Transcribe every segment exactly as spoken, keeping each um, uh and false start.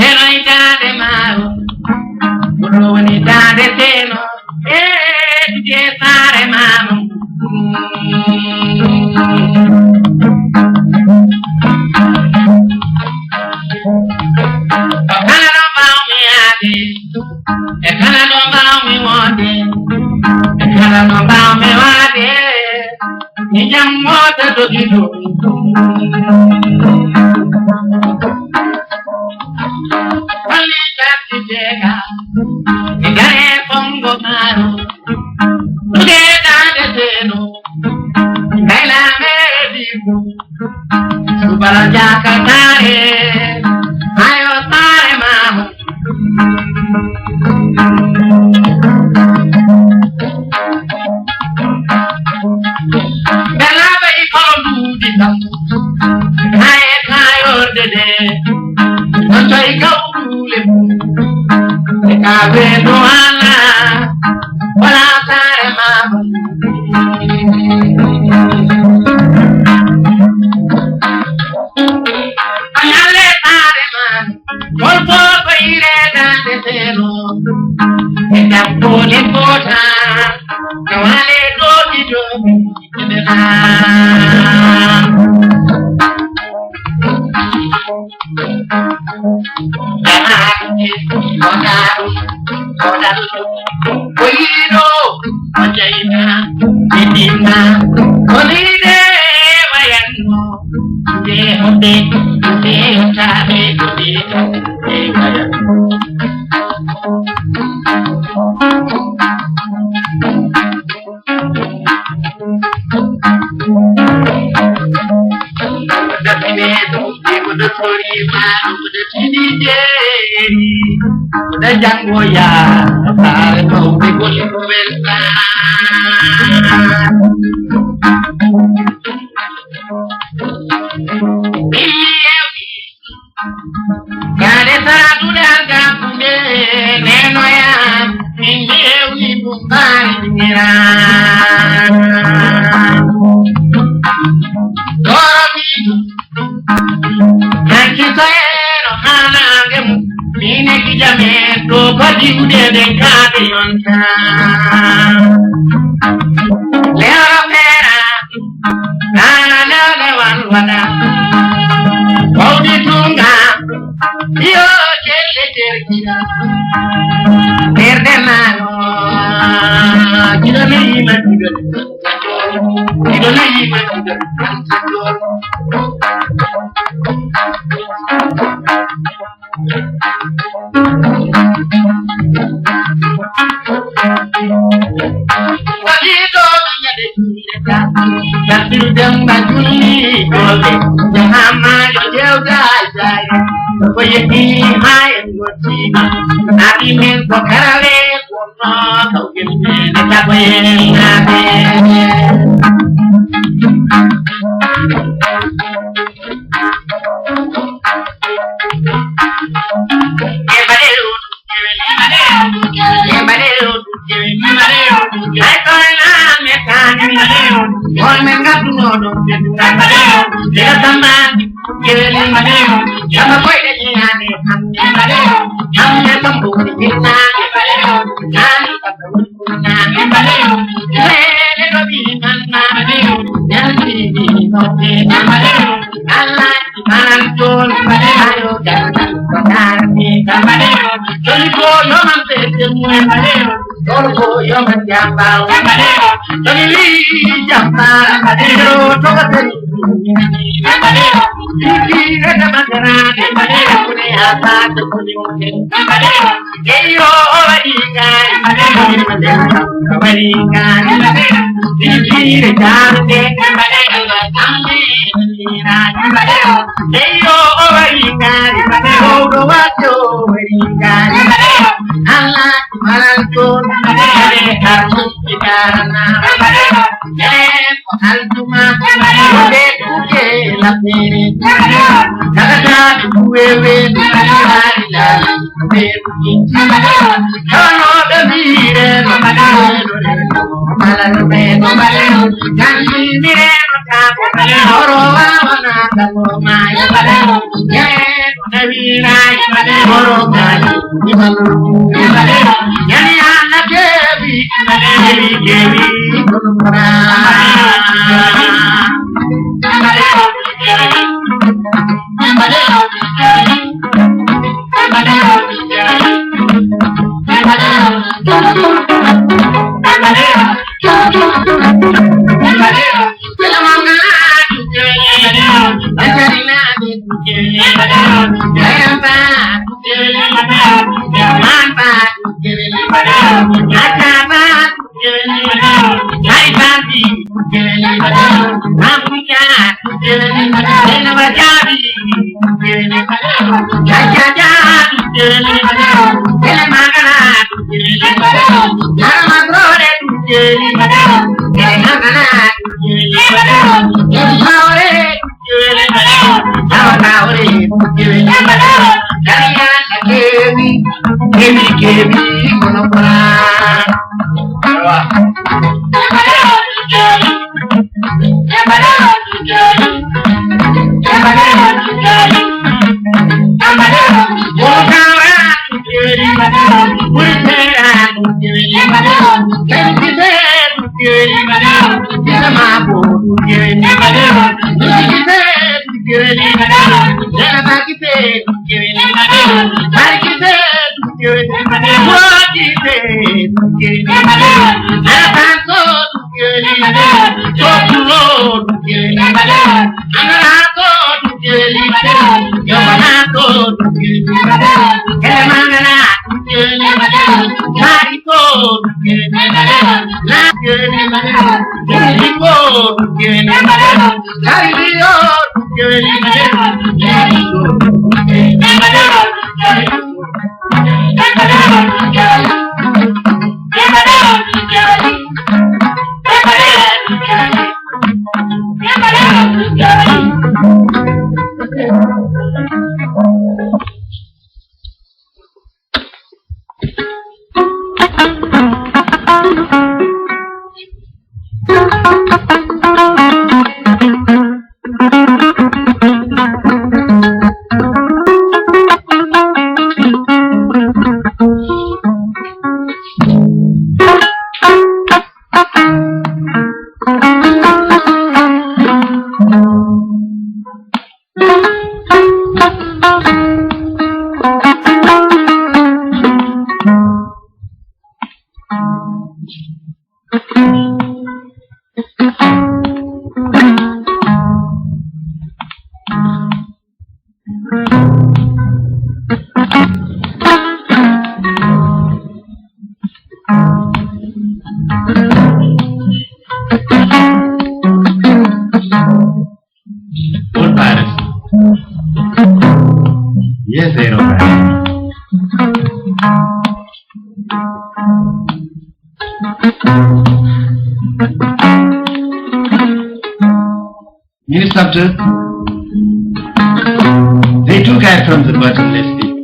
Eno e daande maaro, ko ɗo woni daande Seeno, e duƴe saare maaro. Ko kala ɗo mbaawmi yaade, e kala ɗo mbaawmi wonde, e kala ɗo mbaawmi waade, mi jam moota dogi ɗo. Holli gasi jeega, mi dare Kongo maaro, duɗe daande Seeno, mbayla meeɗi ko. Subara jaka tare, ayo tare mamu. Bela bai kolon dudi tam. Aye kayo dede. Noto ikau dule. Ikawe doana. Wala tare mamu. Ayalle tare mamu. Hol fo ko yireede seeɗo, e ɗaɓɓoole fota, no wale ɗooɓi ɗooɓi, ɓe ɓe maa. Ɓe maa ɗum, o daa ɗum, o daa ɗum, o yiɗi ɗo, o jeyna, ɓe ɗimna, o ɗiɗe wayanno. Jangoya, saare mawɓe gole ko welta. Kade sara duɗal gakkude nenoya, min mi hewni ɗum mbaari ɗumira. Doro miijo, hanki soyeno hanange mum, mine gijame to ko diwde de kaɓe yonta. Lewro fera, Nana lewal wala. Mawɗi tunga. Yo kelle terkina. Terde mano. Kiɗo ne yima diga. Kiɗo ne yima diga. Waliɗo ɓe ñande juulde ka, Nabil Demba julli doole, jahama yo jewta e jari, ko yettini ha en gottima, nabi men ko karale, kono kawgel men e tagoyel naɓe. All Pirates. Yes, Aero Pirates. Minister, they took her from the bottomless pit.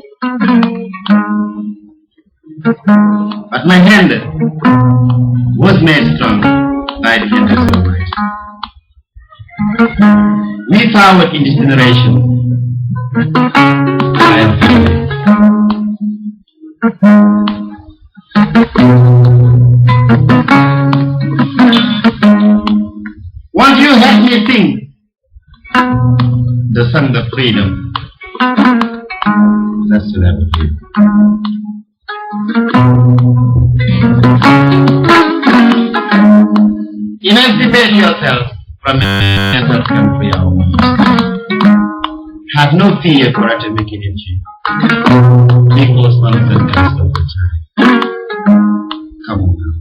But my hand was made strong by the hand of Almighty. We forward in this generation. I am happy. Won't you help me sing the song of freedom? That's what I would do. Emancipate yourself from the mess of country. Have no fear for atomic energy. Because one of the best of the time. Come on now.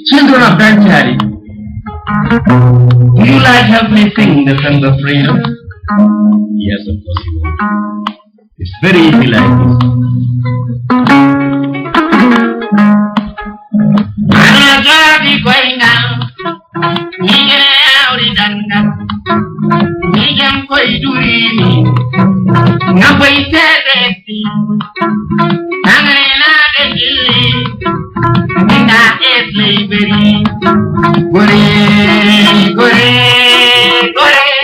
Children of Danchari, do you like help me sing the song of freedom? Yes, of course you will. It's very easy like this. Ana jaɓi koyngal, mi gere awri dangal, mi jam koy durini, ngam koy seedetti, tangre na de jilli, minda es ley beri, gore, gore, gore,